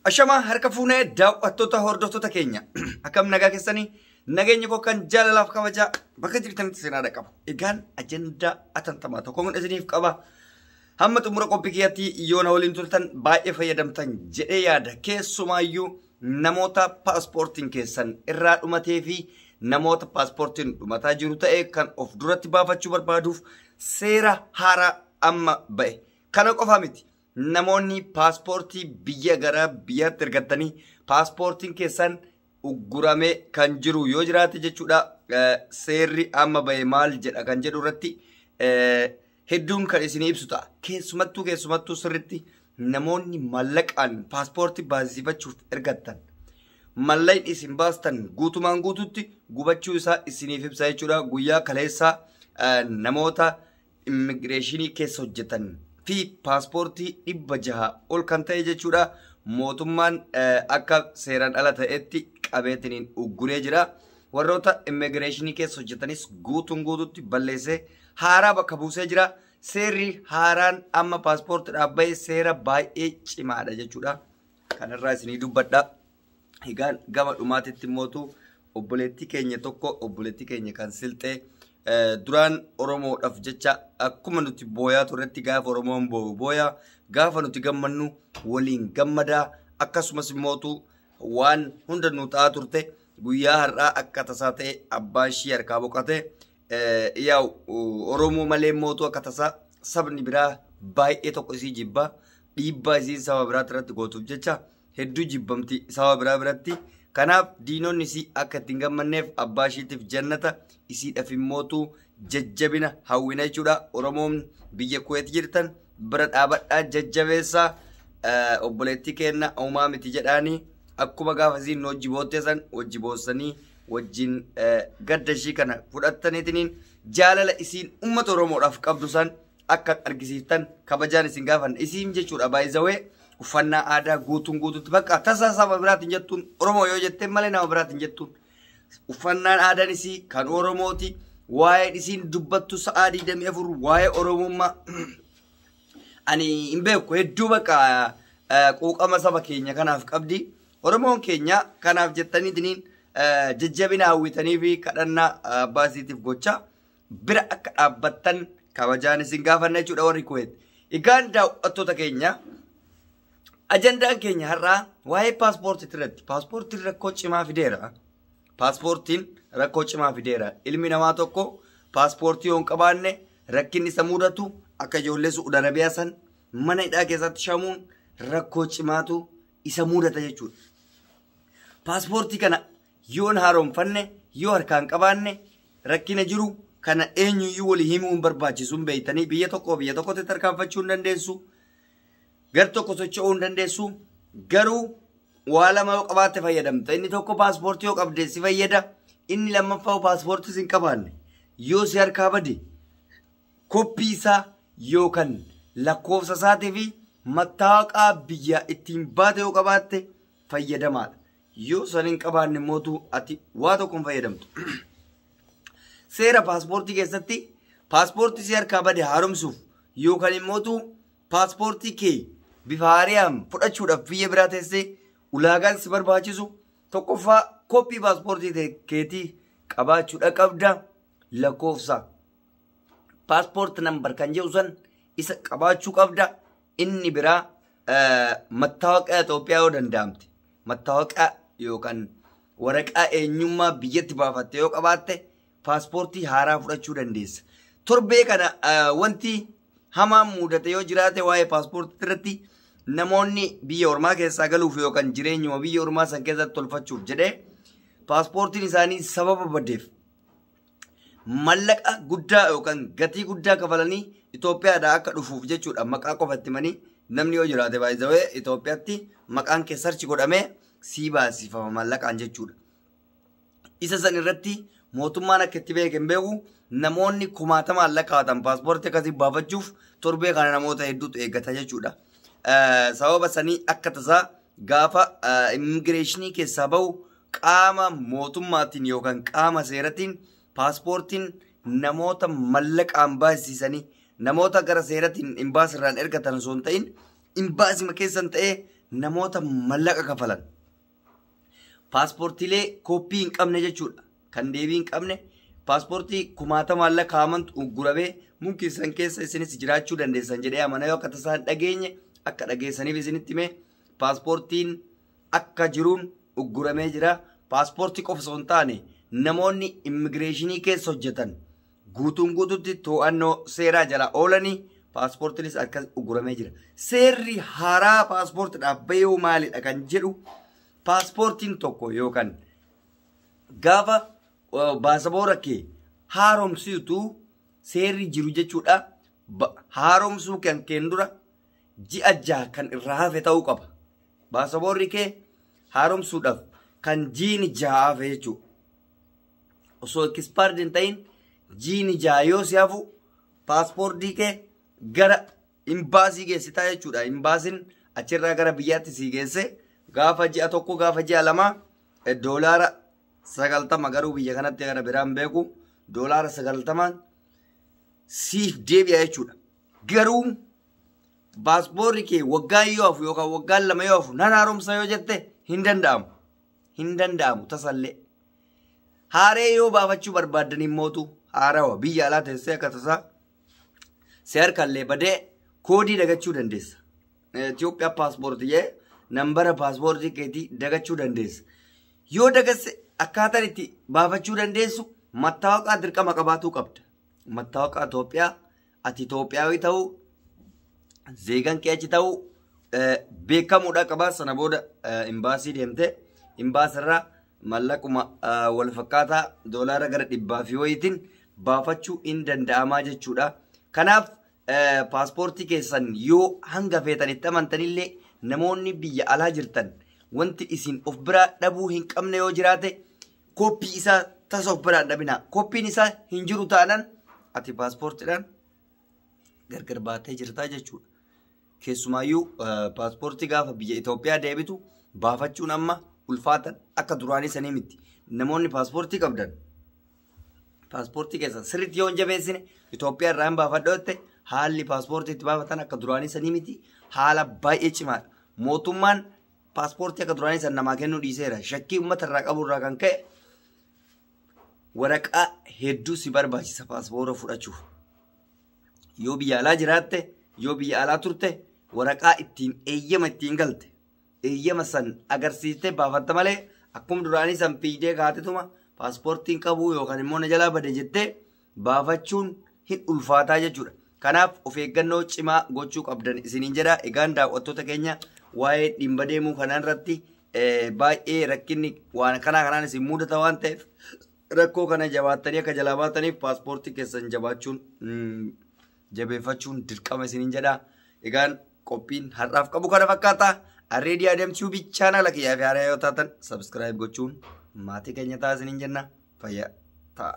Ashamaa harka fuunee daawwattoota hordoftoota keenya akkam nagaa keessanii nageenya koo kan jaalalaaf kabajaa bakka jirtanitti seenaadha qaba. Egaan ajandaa atantamaa tokko kun isiniif qaba. Hamma xumura qophii kiyyaatti yoo na waliin turtan baay'ee fayyadamtan jedhee yaada. Keessumaayyuu namoota paaspoortiin keessan irraa dhumatee fi namoota paaspoortiin dhumataa jiru ta'e kan of duratti baafachuu barbaaduuf seera haaraa amma ba'e. Kana qofa miti. Namoonni paaspoortii biyya gara biyyaatti ergattanii paaspoortiin keessan ugguramee kan jiru yoo jiraate jechuudha. Seerri amma ba'e maal jedha kan jedhu irratti hedduun kan isinii ibsu ta'a. Keessumattuu sirriitti namoonni mallaqaan paaspoortii baasifachuuf ergattan mallaqni isin baastan guutumaan guututti gubachuu isaa isiniif ibsa jechuudha. Guyyaa kaleessaa namoota immigireeshinii keessa hojjetan fi paaspoortii 600 ol kan ta'e jechuudha. Mootummaan akka seeraan ala ta'etti qabeetiniin ugguree jira. Warroota immigireeshinii keessa hojjetanis guutuun guututti balleessee haaraa bakka buusee jira. Seerri haaraan amma paaspoortiidhaaf bahe seera baay'ee cimaadha jechuudha. Kanarraa isinii dubbadha. Egaan gama dhumaatitti immootu obboleettii keenya tokko obboleettii keenya kan silxee duraan Oromoodhaaf jecha akkuma nuti booyaa turretti gaafa Oromoon boo'u booyaa gaafa nuti gammannu waliin gammadaa akkasumas immootu waan hunda nu ta'aa turte guyyaa har'aa akka tasaa ta'e abbaan ishii harkaa boqote yaa'u Oromoo malee immootu akka tasaa sabni biraa baay'ee tokko isii jibba dhiibbaa isiin saba biraatti irratti gootuuf jecha hedduu jibbamti saba biraa biratti. Kanaaf diinonni isii akka ittiin gammanneef abbaa ishiitiif jannata isiidhaaf immootu jajjabina hawwina jechuudha. Oromoon biyya Kuweet jirtan bira dhaabadhaa jajjabeessaa obboleettii kenna uumaa miti jedhaanii akkuma gaafa isiin hojii bootteessan hojii boossanii wajjin gadda ishii kana fudhattaniitiin jaalala isiin uummata Oromoodhaaf qabdu san akka argisiiftan kabajaan isin gaafanna isiin jechuudha baay'izawee. Uffannaa aadaa guutuun guutuutti bakka tasaa saba biraatiin jettuun Oromoo yoo jetteen malee nama biraatiin jettuun uffannaan aadaan isii kan Oromooti. Waa'ee isiin dubbattu sa'aa 24 waa'ee Oromummaa ani hin beeku hedduu bakka quuqama saba keenya kanaaf qabdi. Oromoon keenya kanaaf jettaniitiin jajjabina hawwitanii fi kadhannaa abbaa isiitiif gocha bira akka dhaabbattan kabajaan isin gaafanna jechuudha warri Kuweet. Egaan daawwattoota keenya ajandaan keenya har'aa waa'ee paaspoortii irratti. Paaspoortiin rakkoo cimaa fideera. Paaspoortiin rakkoo cimaa fideera. Ilmi namaa tokko paaspoortii yoo hin qabaanne rakkinni isa mudatu akka ijoollee Su'uud Arabiyaa san mana hidhaa keessatti shamuun rakkoo cimaatu isa mudata jechuudha. Paaspoortii kana yoo hin haaromfanne yoo harkaan qabaanne rakkina jiru kana eenyuyyuu walii himuu hin barbaachisu hin beektanii biyya tokkoo biyya tokkotti tarkaanfachuu hin dandeessu. Gar tokko socho'uu hin dandeessu. Garuu waa lama yoo qabaatte fayyadamta. Inni tokko paaspoortii yoo qabde si fayyada. Inni lammaffaa paaspoortii si hin qabaanne yoo si harkaa bade koppii isaa yookaan lakkoofsa isaatii fi mattaawaqaa biyya ittiin baate yoo qabaatte fayyadamaadha. Yoo san hin qabaanne mootu ati waa tokko hin fayyadamtu. Seera paaspoortii keessatti paaspoortii si harkaa bade haaromsuuf yookaan immootu paaspoortii kee bifa haaraan fudhachuudhaaf biyya biraa teessee ulaagaan si barbaachisu tokkoffaa koppii paaspoortii keetii qabaachuudha qabda. Lakkoofsa paaspoortii nambar kan jedhu san isa qabaachuu qabda. Inni biraa mattaawaqaa Itoophiyaa yoo danda'amte mattaawaqaa yookaan waraqaa eenyummaa biyyatti baafatte yoo qabaatte paaspoortii haaraa fudhachuu dandeessa. Torbee kana wanti hamaan mudate yoo jiraate waa'ee paaspoortii irratti namoonni biyya ormaa keessaa galuuf yookaan jireenyuma biyya ormaa san keessatti tolfachuuf jedhee paaspoortiin isaanii sababa badeef mallaqa guddaa yookaan gatii guddaa kafalanii Itoophiyaadhaa akka dhufuuf jechuudha. Maqaa qofatti manii namni yoo jiraate baay'isawee Itoophiyaatti maqaan kee sarchi godhamee sii baasifama mallaqaan jechuudha. Isa san irratti mootummaan akka itti beeke hin beeku namoonni kumaatamaan lakkaa'atan paaspoortii akkasii baafachuuf torbee kana namoota hedduutu eeggata jechuudha. Sababa sanii akka tasaa gaafa immigireeshinii keessaa bahu qaama mootummaatiin yookaan qaama seeratiin paaspoortiin namoota mallaqaan baasisanii namoota gara seeratiin imbaasirraan ergatan osoo hin ta'in imbaasima keessan ta'ee Namoota mallaqa kafalan paaspoortiilee kooppii hin qabne jechuudha. Kan deebii hin qabne paaspoortii kumaatamaan lakkaa'amantu ugguramee mumkin keessa isinis jiraachuu dandeessan jedhee amana. Yoo akka tasaan dhageenye akka dhageessaniif isinitti hime, paaspoortiin akka jiruun ugguramee jira. Paaspoortii qofa osoo hin taane namoonni immigireeshinii keessa hojjetan guutuun guututti to'annoo seeraa jala oolanii paaspoortiinis akkas ugguramee jira. Seerri haaraa paaspoortiidhaaf bahee maalidha kan jedhu, paaspoortiin tokko yookaan gaafa baasaboora kee haaromsitu seerri jiru jechuudha. Haaromsuu kan keen dura ji'a 6 kan irraa hafe ta'uu qaba. Baasaboorri kee haaromsuudhaaf kan jiini 6 hafe jechuudha. Osoo expired hin ta'in jiini 6 yoo si hafu paaspoortii kee gara imbaasii geessitaa jechuudha. Imbaasiin achirraa gara biyyaatti si geesse gaafa ji'a 1, gaafa ji'a 2, $90, garuu biyya kanatti gara biraan beeku, $90n siif deebi'a jechuudha. Garuu paaspoorri kee waggaa yoo hafu yookaan waggaan 2 yoo hafu nan haaromsa yoo jette hin danda'amu. Hin danda'amu tasallee. Haaree yoo baafachuu barbaaddan immootu haarawa biyya alaa teessee akka tasaa si harkallee badee koodii dagachuu dandeessa. Itoophiyaa paaspoortii jee nambara paaspoortii keetii dagachuu dandeessa. Yoo dagasse akkaataan itti baafachuu dandeessu mattaawaqaa dirqama qabaatuu qabda. Mattaawaqaa Itoophiyaa, ati Itoophiyaawii ta'uu, zeegan kee achi ta'uu beekamuudha qaba. Sana booda imbaasii deemtee imbaasirraa mallaquma wal fakkaataa doolaara gara dhibbaa fi wayiitiin baafachuu hin danda'amaa jechuudha. Kanaaf paaspoortii keessan yoo hanga feetan itti amantanillee, namoonni biyya alaa jirtan wanti isin of biraa dhabuu hin qabne yoo jiraate kooppii isaa tasa of biraa dhabina. Kooppiin isaa hin jiru taanaan ati paaspoortiidhaan gargar baatee jirtaa jechuudha. Keessumaayyuu paaspoortii gaafa biyya Itoophiyaa deebitu baafachuun amma ulfaatan, akka duraanii sanii miti. Namoonni paaspoortii qabdan paaspoortii keessan sirriitti yoo hin jabeessine, Itoophiyaa irraa hin baafadhu jette, haalli paaspoortii itti baafatan akka duraanii sanii miti, haala baay'ee cimaadha. Mootummaan paaspoortii akka duraanii san namaa kennuu dhiiseera. Shakkii uummata irraa qabu irraa kan ka'e waraqaa hedduu si barbaachisa paaspoora fudhachuuf. Yoo biyya alaa jiraatte, yoo biyya alaa turte, waraqaa ittiin eeyyama ittiin galte eeyyama san agarsiistee baafatta malee akkuma duraanii san fiigdee kaatetuma paaspoortiin qabu yookaan immoo na jalaa bade jettee baafachuun hin ulfaataa jechuudha. Kanaaf of eeggannoo cimaa gochuu qabdan isiniin jedha. Egaan daawwattoota keenya, waa'ee dhimma deemuu kanaan irratti baay'ee rakkinni waan kanaa kanaan isin mudata waan ta'eef, rakkoo kana jabaattanii akka jalaa baataniif paaspoortii keessan jabaachuun jabeeffachuun dirqama isiniin jedha. Egaan qophiin har'aaf qabu kana fakkaata. Arreedii Adeem Tube chaanala kiyyaa fi haaraa yoo taatan subscribe gochuun maatii keenya ta'a isiniin jenna. Fayyaa ta'a.